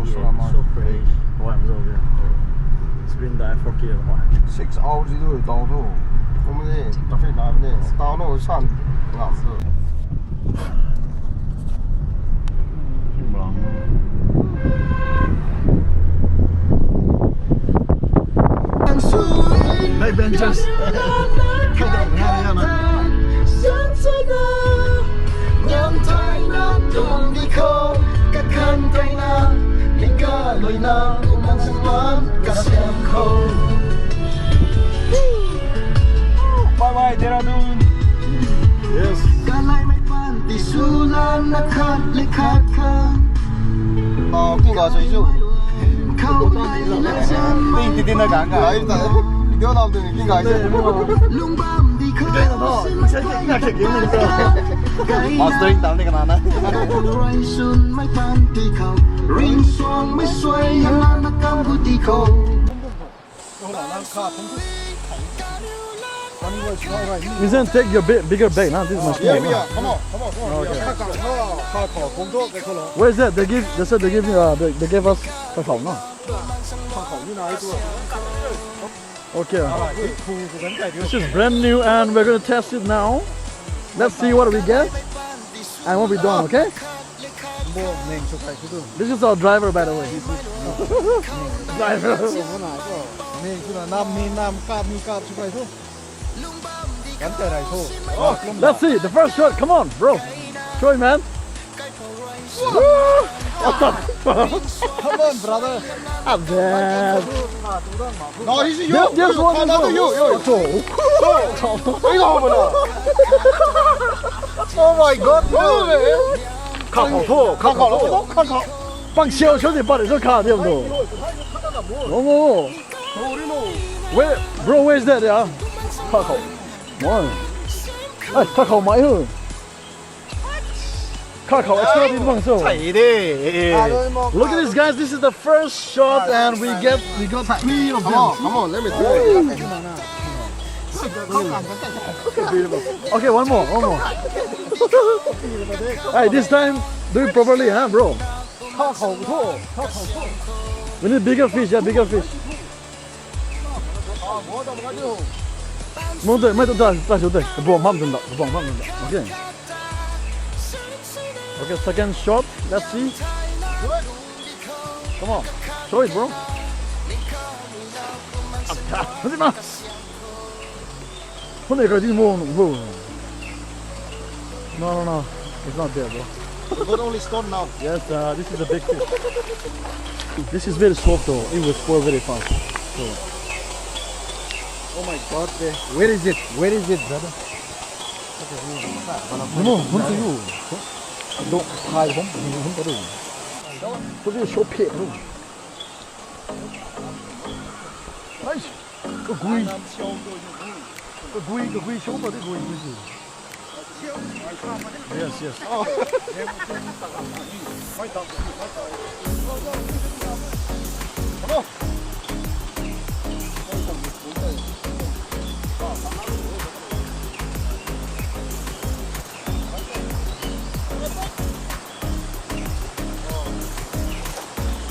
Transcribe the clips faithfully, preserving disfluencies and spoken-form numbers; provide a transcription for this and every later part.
So fresh. Six hours i du tau tu. Kum ni traffic na ni. Tau no san. Ngam tu. Backbenchers. Bye bye, Dehradun. Yes. Kalaimei panty sw lana khat le khat kha. Tau king ga sui zu. Khou lai la zam. Ting ti ti na gang ga. Ai ta. Video lam tu king ga sui. Lung bam di kha. Mastering tam ni kana na. Rui sun mai panty khou. Ring suang mai suai lana kam gu di khou. Listen, take your big, bigger bag, na. This is my small one. Yeah, yeah. Come on, come on, come on. Okay. Where is that? They give, they said they give, uh, they, they gave us kakau, no? Okay. This is brand new, and we're gonna test it now. Let's see what we get and what we don't, okay? This is our driver, by the way. Driver. Let's see the first shot. Come on, bro. Show him, man. Woo! What the fuck? Come on, brother. Ah, man. No, he's you. There's one, there's one. You, you. Oh my God, bro. Kakau thu, kakau thu. Pang siau siau di pat di sw kha diam tu. No, no. Where, bro, where is that, yeah? Kakau. Wow. Ai, kakau mai hu. Kakau extra di bang so. Look at this, guys. This is the first shot, and we get, we got three of them. Come on, come on, let me try. Okay, one more, one more. Hey, this time, do it properly, huh, bro? We need bigger fish, yeah, bigger fish. Mong tei, mei tu ta, ta sw tei. Kabang mam tun da, kabang mam tun da. Okay. Okay, second shot. Let's see. Come on. Show it, bro. Apa? Nanti ma. Hone ka di mo, bro. No, no, no. It's not there, bro. We got only stone now. Yes, uh, this is a big fish. This is very soft, though. It will spoil very fast. So. Oh my God, eh. Where is it? Where is it, brother? No, no, no, no. Don't hide, don't, don't, don't. What is so pit, bro? Nice. Kagui. Kagui, kagui, show pa di gui, gui, gui. Yes, yes. Oh.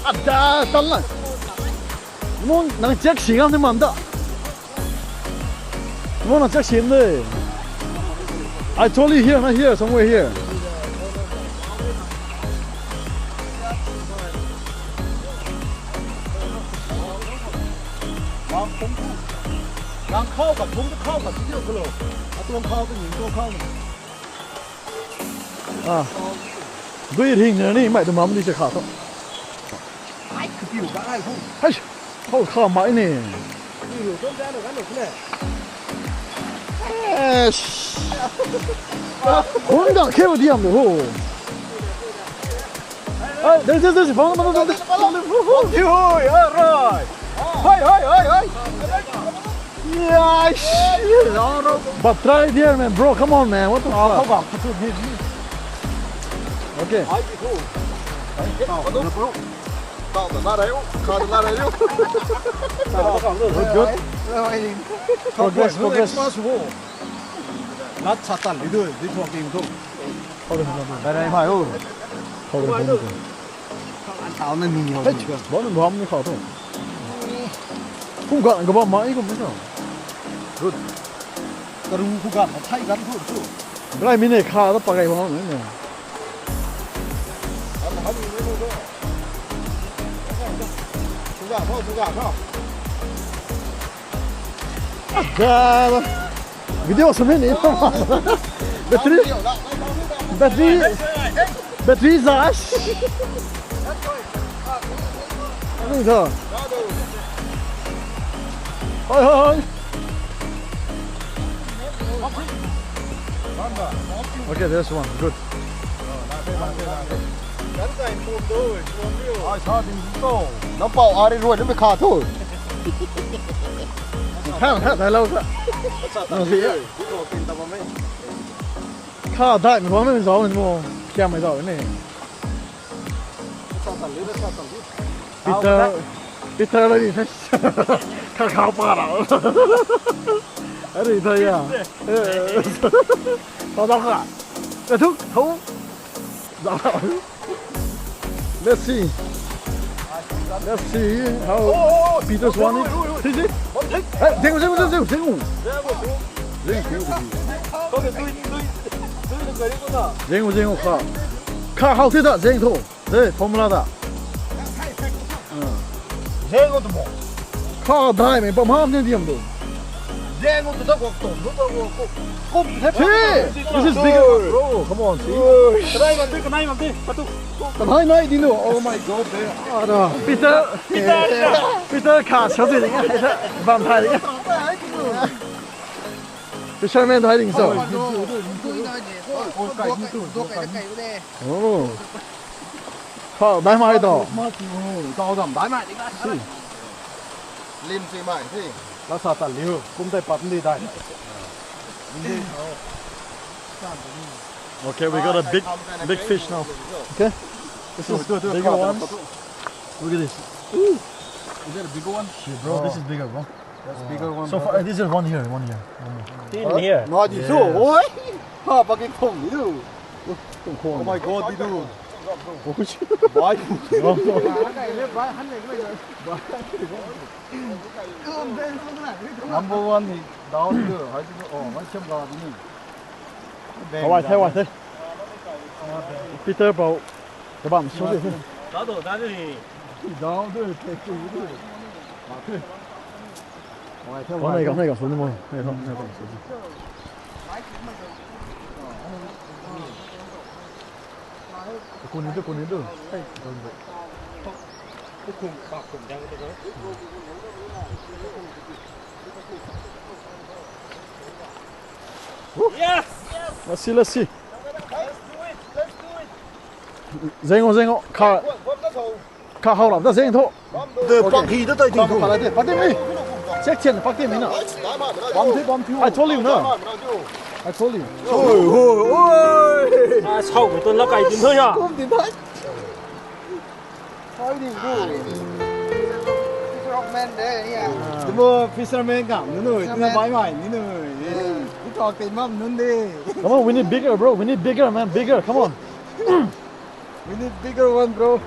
Ada, tala. Mong nang check singam ni mam da. Mong nang check sing de. I told you here, not here, somewhere here. Nang khou ka, thum khou ka, video khou lo. Atuang khou ka, ning khou khou ni. Ah. Dui ring na ni, mai tu mam ni se kha tho. Ai, ka piu ka ai tho. Hai, hou kha mai ni. Eish. Hon da kheu diam lo ho. Hey, there's, there's, there's, follow, follow, follow, follow. Hey, hey, hey, hey. Yeah, shit. But try there, man, bro. Come on, man. What the fuck? Okay. Good, good. Progress, progress. Lat satan lidu, di thuak ting tu. Hold on, hold on. Hold on, hold on. Thau na ni ho. Hey, bom bom ni khou tu. Kum gan ka bam mai kum ni tu. Good. Karu khu gan, thai gan khu tu. Brai mi ne kha ta pakai bam ni ne. Suga ho, suga ho. Video sw ni. Battery, battery, battery zai. Hoi hoi hoi. Okay, there's one. Good. Ai sa ding tu. Nampau ari rui na mi kha tu. Kha kha dai lou sa. Kha dai mi bam mi zau ni mo. Kya mai zau ni. Peter, Peter la ni the. Kha kha pa la. Ari the ya. Tau tau kha. Ka thu thu. Let's see. Let's see how Peter's one is. See, see? Hey, zeng, zeng, zeng, zeng, zeng. Zeng, zeng, zeng. Zeng, zeng, kha. Kha how thi ta, zeng thu. Hey, formula ta. Zeng thu mo. Kha dai mei pam ham ni diam tu. Zeng thu ta kok tu, nu ta kok. Hey, this is bigger one, bro. Come on, see. Kanai bam di, kanai bam di. Patu. Kanai nai di nu. Oh my God, they are. Peter, Peter, Peter kha sa di. Bam thai di. Fisherman thai di so. Oh. Kha dai mai to. Dau dam dai mai di. Lim si mai si. La sa ta liu, kum tai pat di dai. Okay, we got a big, big fish now. Okay, this is bigger one. Look at this. Is that a bigger one? Yeah, bro, this is bigger, bro. That's bigger one. So far, this is one here, one here. One more. Tin here. Nai di so, oi. Ha, pakai khom ni tu. Oh my God, di tu. Bai. Number one ni dau di tu. Hai di tu. Oh, mai siam la di ni. Hawai the, hawai the. Peter bro. Kabam so di. Dau tu, dau tu. Dau tu, take tu. Hawai the, hawai the. Nei, nei, nei, nei. Kuni tu, kuni tu. Yes! Let's see, let's see. Let's do it! Let's do it! Zeng o, zeng o. Kha. What, what the hell? Kha how lam ta zeng tho. De, okay. Pak hi ta tai ting. Pak hi ta tai ting. Pak tim ni. Check thian, pak tim ni na. Bam thiu, bam thiu. I told you na. I told you. Oi, oi, oi. Ah, sao ko tu la kai din tho ya. Kum din thai. How din tu. Fisherman de ya. Tumo fisherman kam nu nu. Fisherman. Tumo bai bai ni nu. Tu tok te mam nun de. Come on, we need bigger, bro. We need bigger, man. Bigger. Come on. We need bigger one, bro.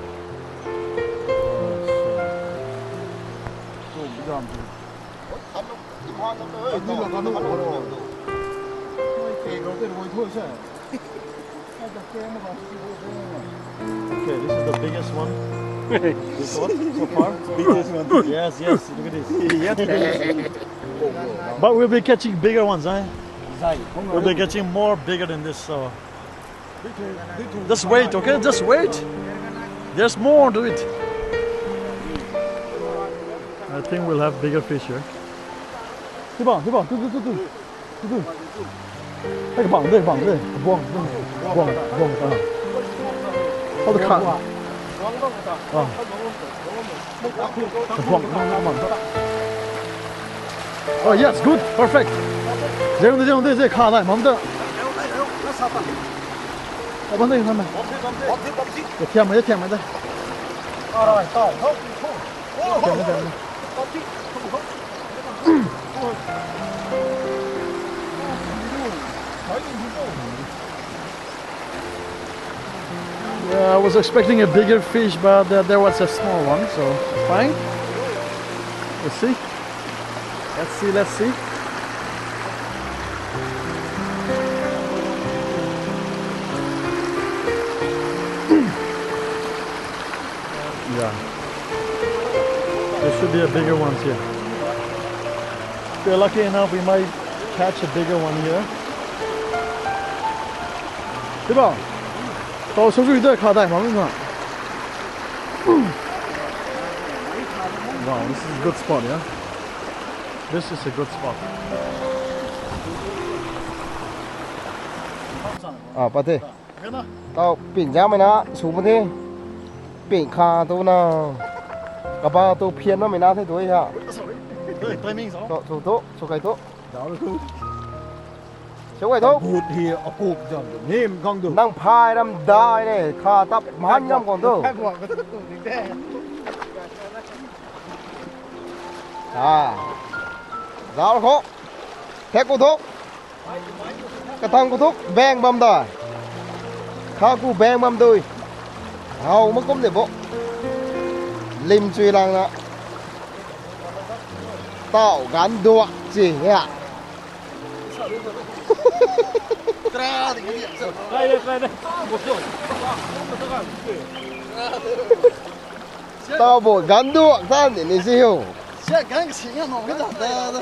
Okay, this is the biggest one. This one, so far. Biggest one. Yes, yes, look at this. Yes. But we'll be catching bigger ones, eh? We'll be catching more bigger than this, so. Just wait, okay? Just wait. There's more to it. I think we'll have bigger fish here. Hey, bang, hey, bang, tu, tu, tu, tu. Tu, tu. Hey, bang, de, bang, de. Buang, buang, buang, buang, ah. How the cut? Ah. Buang, buang, buang, buang. Oh, yes, good, perfect. Zeng de, zeng de, zeng kha dai, mam de. Bam de, bam de. Thiam mai de, thiam mai de. Thiam mai, thiam mai. Yeah, I was expecting a bigger fish, but uh, there was a small one, so fine. Let's see. Let's see, let's see. Yeah. There should be a bigger ones here. If we're lucky enough, we might catch a bigger one here. Diba? Tau sui sui de kha dai ma na. Wow, this is a good spot, yeah? This is a good spot. Ah, pate. Tau ping jamei na, sw pu the. Ping kha tu na. Kaba tu phian na mei na the tu ha. Sorry. Hey, timing so. So, so tu, so kai tu. Dau tu. So kai tu. Good hi a kuk jam tu. Nim gang tu. Nang phai ram dai ne, kha tap man ngam kong tu. Hai buak ka tu tu ni te. Ah. Dau ko. Thek ku tu. Kathang ku thuk bang bam da. Kha ku bang bam dui. Hau ma kum de bo. Lim chui lang na. Tau gan duak chi ya. Try, try. Tau bo gan duak tan ni si ho. Sia gan si nga mo da da.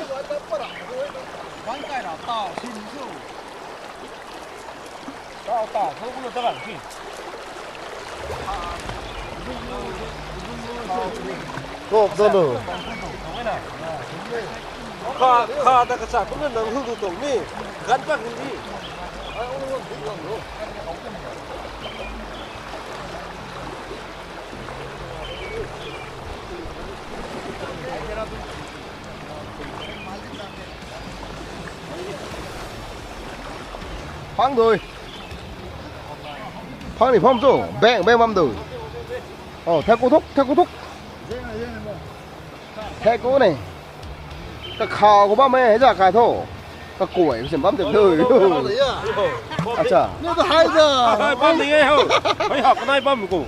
Gan kai ra tau si ni su. Tau tau ko ko ta lang si. Top da lo. Kha kha da ka sa ko nang hu du tong ni. Gan pa ni. Phang dui. Phang ni pham tu. Bang, bang bam dui. Oh, thek ku thuk, thek ku thuk. Thek ku ni. Ka kha ku bam e, hei za kai tho. Ka kuai, ka sim bam te. Acha. Ni ta hai za. Bam ni e ho. Hei ha, kanai bam ku.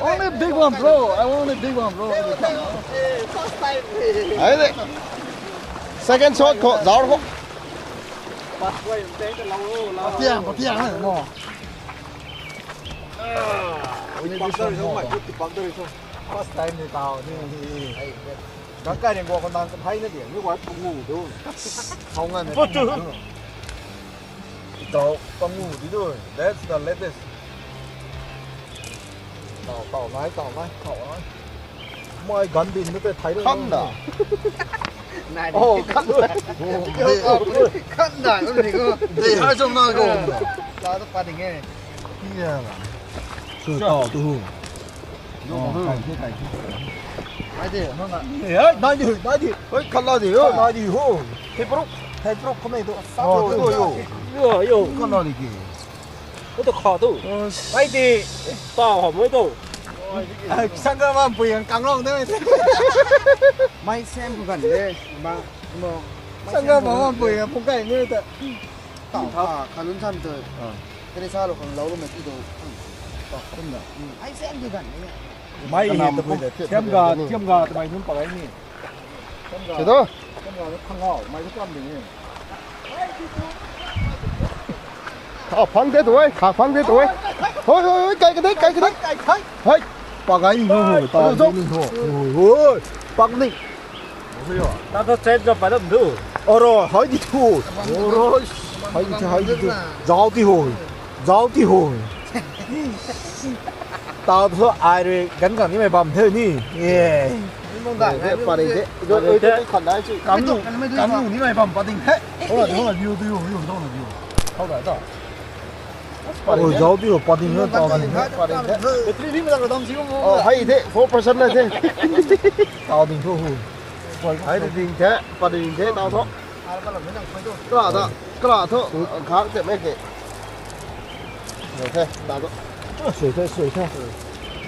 Only big one, bro. I want only big one, bro. Ai de. Second shot ko, zau ko. Patiang, patiang na mo. Only this one mo. First time ni tau ni. Gang kai ring ko nang kan hai na di. Ni wa pangu du. Hau ngan. Tau pangu di du. That's the latest. Tau, tau nai, tau nai, tau nai. Mai gan din na te thai. Kham na. Oh, kham na. Kham na ko ni ko. Dei hai jong na ko. La to pa ding e. Tia la. Su tau tu hu. Oh, kai the, kai the. Ai de, no na. Hey, nai di, nai di. Hei, khat la di, hei. Nai di ho. Hei prok, hei prok khamei tu. Oh, tu yo. Yo, yo. Khat la di ki. Ko to kha tu. Ai di. Tau ha mai tu. Sangga mam pui ang kang long de. Mai sem ku gan de. Ma, mo. Sangga mam pui ang pung kai ni ta. Tau kha, kha lun san tu. Kani sa lo khang lau lo mai ti do. Tum da. Ai sen ki gan ni. Mai hi ta pui da, thiam ga, thiam ga ta mai nunc pakai ni. Thiam ga. Thiam ga ni phang ngau, mai tu kam ding ni. Kha phang de tu e, kha phang de tu e. Hoi, hoi, hoi, kai ka de, kai ka de. Hei, pakai ni ho, ta ni ho. Hoi, hoi, pak ni. Ta to chat jo pa dam du. Oro, hai di thu. Oro, hai di thu, hai di thu. Zau ti ho. Zau ti ho. Ta to ai re gan kan ni mai bam the ni. Ye. Ni mong da. Ye, pa ding the. Oi, oi, oi, khan dai chi. Kam nu, kam nu ni mai bam pa ding the. Ho la, ho la, view, view, view, ho la, view. Ho la ta. Oi, zau ti ho, pa ding the, tau ding the. Battery ni ma la dam si mo. Oh, hai the, four percent na the. Tau ding thu hu. Hai ding the, pa ding the, tau tho. Kala da, kala tho, khang te me ke. Lo the, ta tho. Sui the, sui the.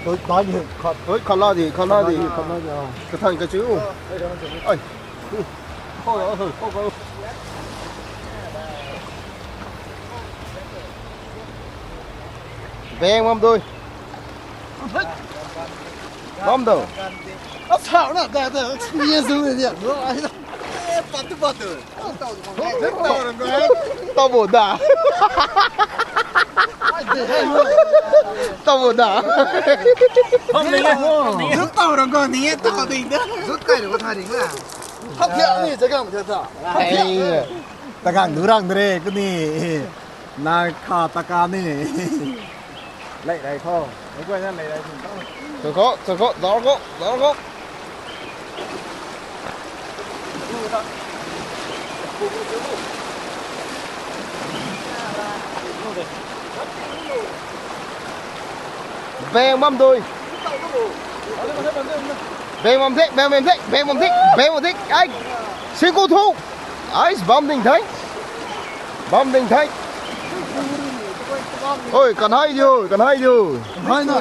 Hoi, ta ni khat. Hoi, kala di, kala di. Kala di, ah. Ka thang ka chu. Ai. Hoi, hoi, hoi, hoi. Beng bam dui. Bam dou. Ap thau na, da, da, experience dui ni, bro. Ai na. Eh, pat tu, pat tu. Tau bo da. Tau bo da. Zut tau rang ko, ni e tau ding da. Zut kai rui ko tha ding la. Hap thiak ni, chagang thiak tha. Ei, tagang du rang de re, kuni. Na kha taka ni. Lei rai tho. Mei guay na lei rai tho. Sui kho, sui kho, zauc kho, zauc kho. Beng bam dui. Beng bam thek, beng bam thek, beng bam thek, beng bam thek. Ai, singku thu. Ai, bam ding thei. Bam ding thei. Oi, kanhai diu, kanhai diu. Hai na.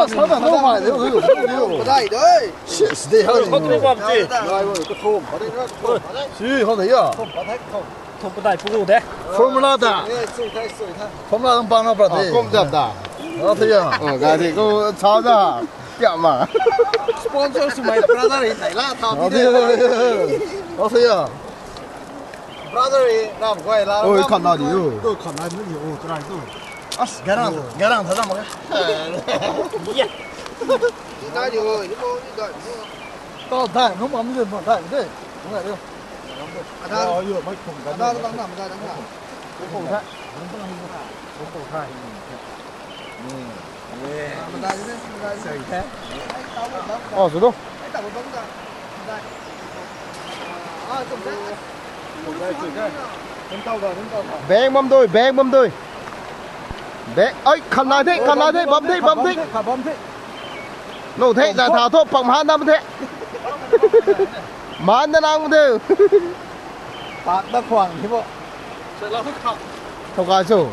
Sa na, no hai diu, diu, diu. Padai doi. Shit, stay hoi. Kau tu bam ti. Dai, oi, kathum, padai na, kathum, padai. Si, hoi na ya. Kathum, padai, kathum. Thum padai pu de. Formula da. Eh, sui thai, sui thai. Formula dang pang na pra de. Kum jap da. Ra thei ya. Oh, gari ko cha da. Kya ma. Sponsor sw my brother in thai la tha. Ra thei ya. Ra thei ya. Brother e, ram guay la. Oi, ram khan na di o. Tu khan na di o, try tu. As, garang, garang tha ram ka. Yeah. Ni dai di o, ni mo, ni dai di o. Tau dai, num am ni mo dai de. Num dai de. Ada. Yo, yo, mai thum ka. Ada, ada, ada, ada, ada. Thum ka. Thum ka. Ni. Ni. Ada, ada, ada. Sai the. Oh, sudo. Beng bam dui, beng bam dui. Beng, ai, khan lai the, khan lai the, bam the, bam the. Kha bam the. No the, za tha tho, pak man dam the. Man da nang the. Pak da khwang thi bo. Thow kai chu.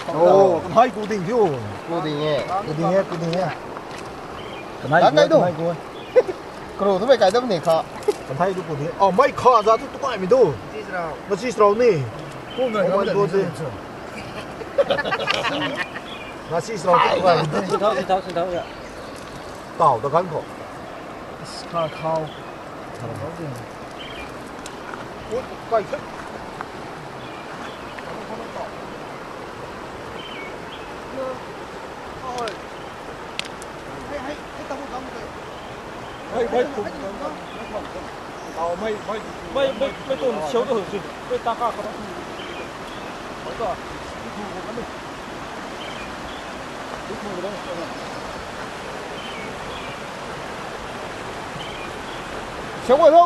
Oh, kanhai ku ding thiu. Ku ding e. Ku ding e, ku ding e. Kanhai ku, kanhai ku. Kru tu mei kai dam ni kha. Kanhai tu ku ding. Oh, mei kha za tu tu kai mi tu. Na si srau ni. Ku ngai. Oh my God. Na si srau tu kai mi tu. Sin thau, sin thau, sin thau ya. Tau ta kan kho. Kha khau. Ui, kai thek. Mei, mei, mei, mei, mei tuang siau tu si. Mei ta ka ka. Mei ta. Siau guay tho.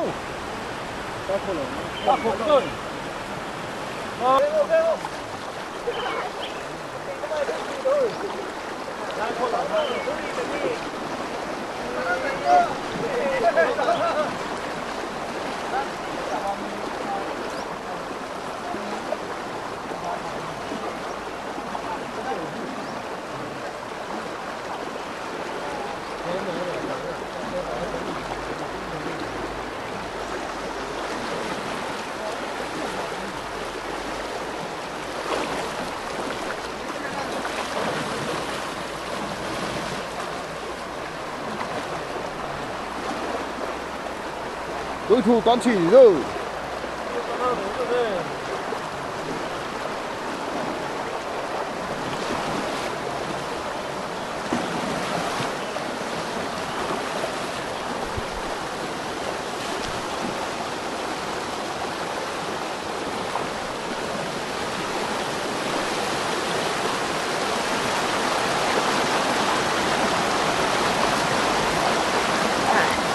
Dui thu tan si zo.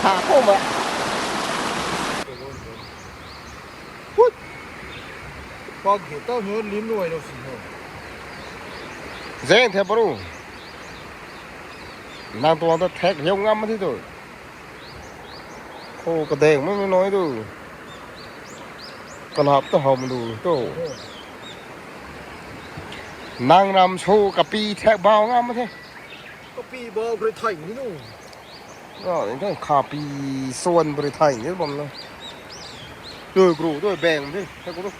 Ha, ko ma. Hut. Pak ge tau nyo lim nuai lo si ho. Zeng the paru. Nang tuang ta thek hiau ngam ma thi tu. Khou kadeng mei mei nai tu. Kalap ta hau ma tu tu. Nang ram sw kapi thek bau ngam ma the. Kapi bau kre thai ni nu. Ra ni the kapi suan bri thai ni bam na. Tu gru tu beng the. Thek ko tu.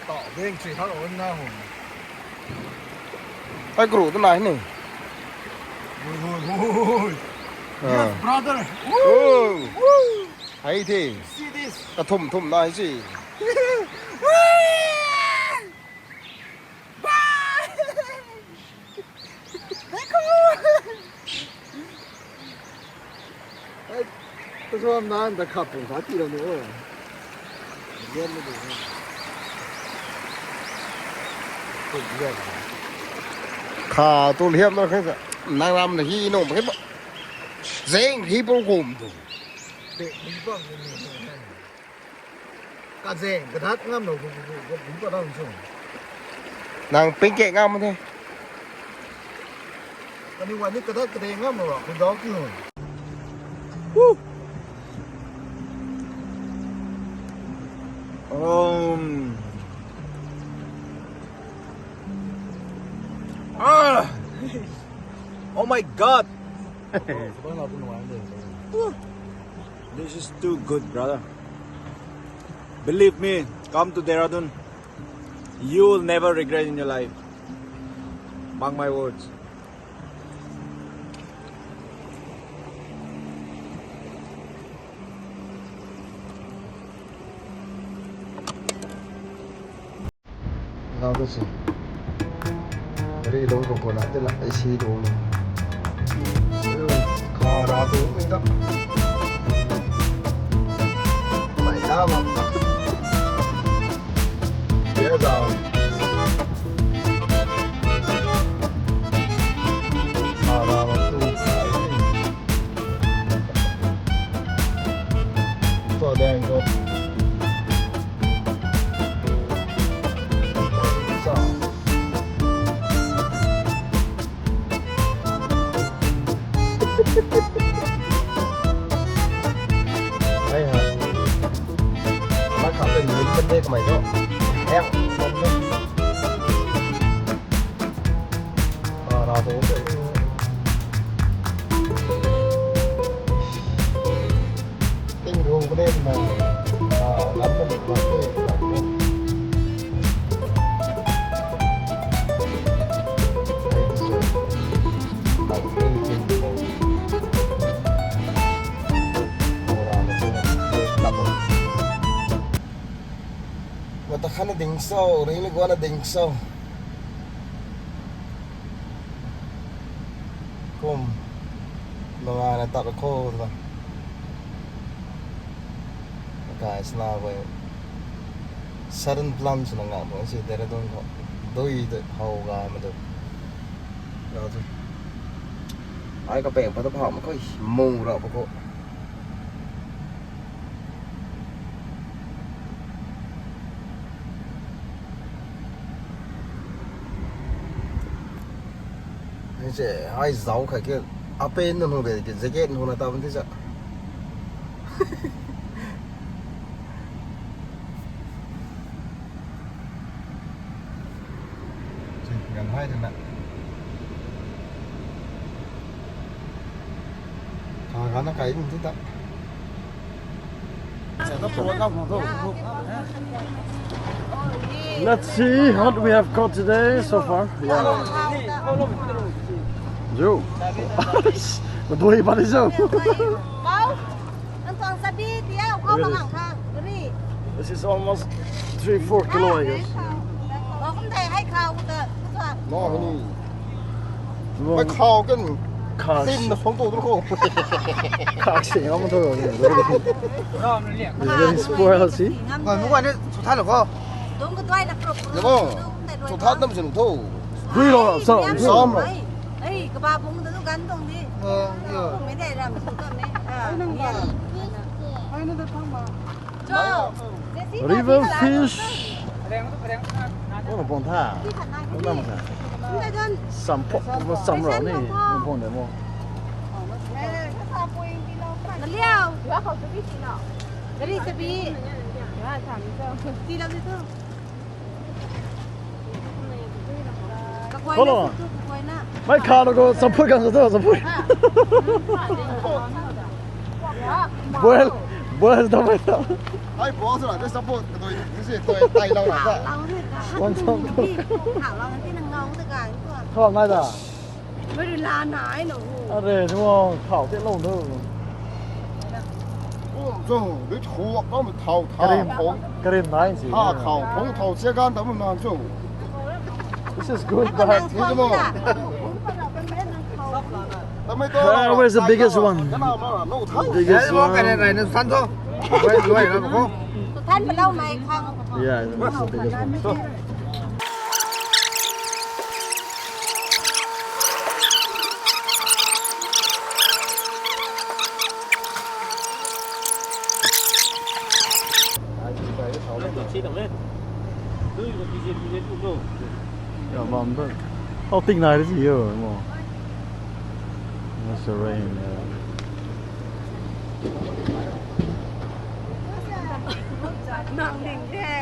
Ta beng chi ha lo na ho. Ai kru tu nai ni. Oi, oi, oi. Ah. Yes, brother. Oh. Woo. Hai the. See this. Ka thum thum nai si. देखो। Ai, tu so nan da khap pung kha ti lo ni o. Lian ni du. Lian. Kha tu lian na khe sa. Nang ram na hi nong ba khe ba. Zeng hi pung kum tu. Be, hi pung kum ni. Kazeng, kadat ngam lo, bu, bu, bu, bu, bu, bu, bu, bu. Nang ping ke ngam the. Kani wan ni kadat kade ngam lo, bu dau ki ho. Woo! Um. Ah! Oh my God! Woo! This is too good, brother. Believe me, come to Dehradun. You will never regret in your life. Mark my words. Lau tu si. Ri lung ko ko na te la ai si tu. Kha ra tu mi ta. Mai ta ma. Ye za. Kha ra ma tu. So then go. Hei ha. Mai kham le nunc kan de kamei tho. Hei. Ah, ra tu. Ting rung ko de na. Ah, lam ko de na. Mata khana ding so, ring ni guana ding so. Kum, nungai na tat kho ta. Guys, na we sudden plan swna ngam bang si Dehradun khou. Dui dui how ga ma dui. Ai kapeng pat ta pham khou mu ra pa khou. Hei se, hei zauc khat ke, apen nunc hung de ke, jacket nunc na ta bam ti sa. Ganv hei twna. Kha gana kai bam ti ta. Let's see what we have caught today so far. Yeah. Zo. Madui pati zo. Wow. Nang tuang sabi tia, kau bang ang kha. Gari. This is almost three, four kilo, I guess. Kau kum thei hai khau ta. Kau ta. No, hini. Wow. Mai khau kan. Khau. Tin na phone tu tu ko. Khau se ngam tu. Very spoiled, see? Kau mu kau ni chu tha lo ko. Dong ka doi na pro pro. Ya bo. Chu tha nam sin tu. Hui lo, sa. Sam lo. Ei, kaba bung tu gan dong di. Oh, yeah. Mei dei ram su ta me. Ah, nang ya. Ai na da thang ma. Cho. River fish. Kau na pon tha. Kau na ma tha. Sam pok, sam rau ni. Pon de mo. Liao. Gari sabi. Ti lam di tu. Hello. Mai kha lo ko, champui kan sa tu, champui. Boil, boil ta mai ta. Ai, boil sa la, champui, toi, ni si, toi, tai lau la ta. Wan champui. Khau nai da. Mei rui la nai no. Are, nuang khau te lou no. Kum zo, dui thuak bam thau thau. Karin, karin nai si. Ha khau, phung thau che gan tam nan chu. This is good, but Ni mo. Tamei to. Ah, where's the biggest one? Kana ma, no thau. Biggest one. Kan rai na san tho. Wei, wei, na ko. Than ma lau mai khang. Yeah, that's the biggest one. Yeah, bam tu. Oh, ting nai ri si yo mo. That's the rain, yeah. Nang ling de.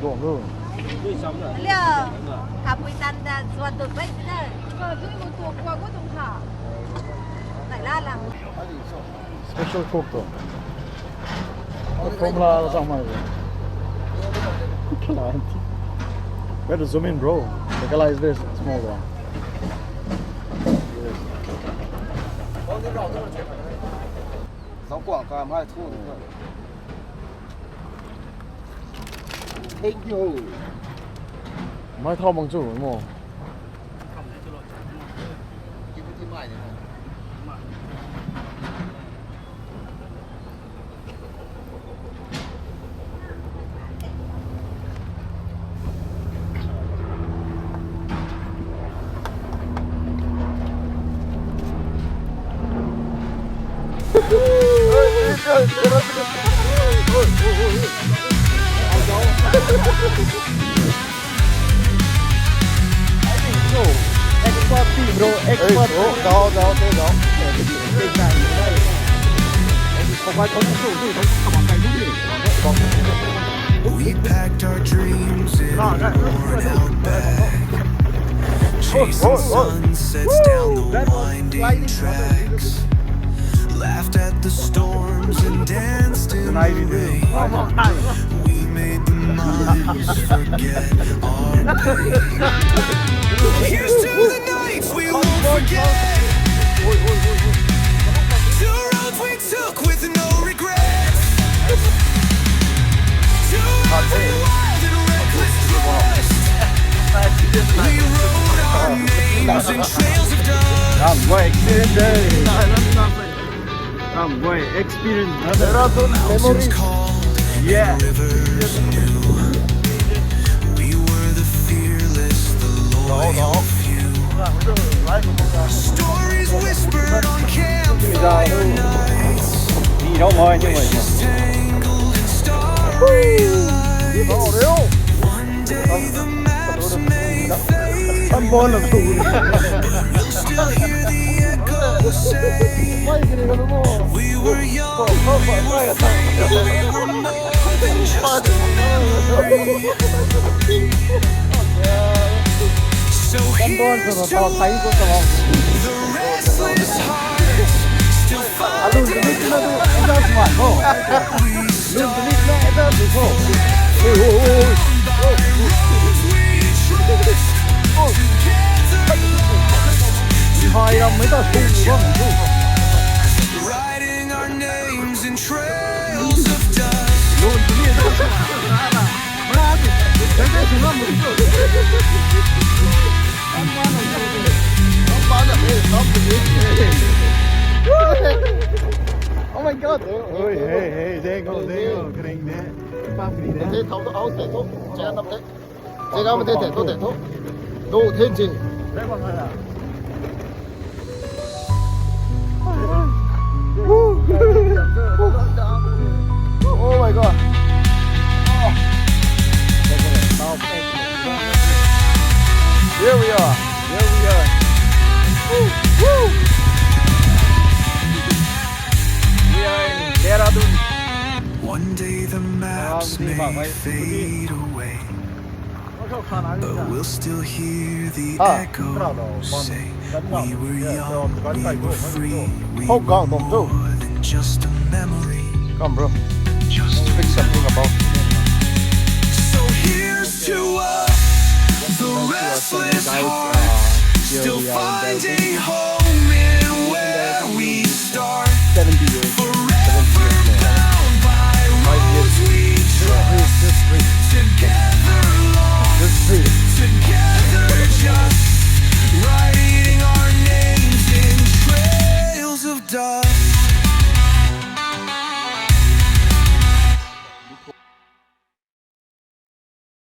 Guang lu. Hello. Kapui tan da zuat dut bai si na. Ka dui mo tuak kua ko tuang tha. Nai la lang. Special Coke tu. Formula zang mai. Kala anti. We have to zoom in, bro. Kala is this small one. Zang kuang ka mai thu. Thank you. Mai thau mang chu mo. Expert team, bro, expert. Hey, bro, dao, dao, dao, dao. We packed our dreams in a worn out bag, chasing sunsets down the winding tracks. Laughed at the storms and danced in the rain. We made the miles forget our pain. Here's to the nights we won't forget. Two roads we took with no regrets. Two roads we wild and reckless trust. We wrote our names in trails of dust. Ram guay experience de. Ram guay experience, brother. Dehradun memories. Yeah. Rivers new. We were the fearless, the loyal few. Stories whispered on campfire nights. Wishes tangled in starry lights. One day the maps may fade away, but we'll still hear the echoes say, "We were young, we were free, we were more than just a memory." So here's to us, the restless hearts, still finding the way. By roads we trust, together lost, writing our names in trails of dust. Oh my God! Oi, hey, hey, deng o, deng o, kring de. Pam kring de. Hey, thau, thau, thau, thau. Check up, check up. Check up, thau, thau, thau, thau. No, thank you. Oh my God. Here we are. Here we are. Woo! Woo! We are in Dehradun. One day the maps may fade away, but we'll still hear the echoes say, "We were young, we were free, we were more than just a memory." Come, bro. Just fix something about. So here's to us, the Thank you, guys. Uh, here we are in Delhi.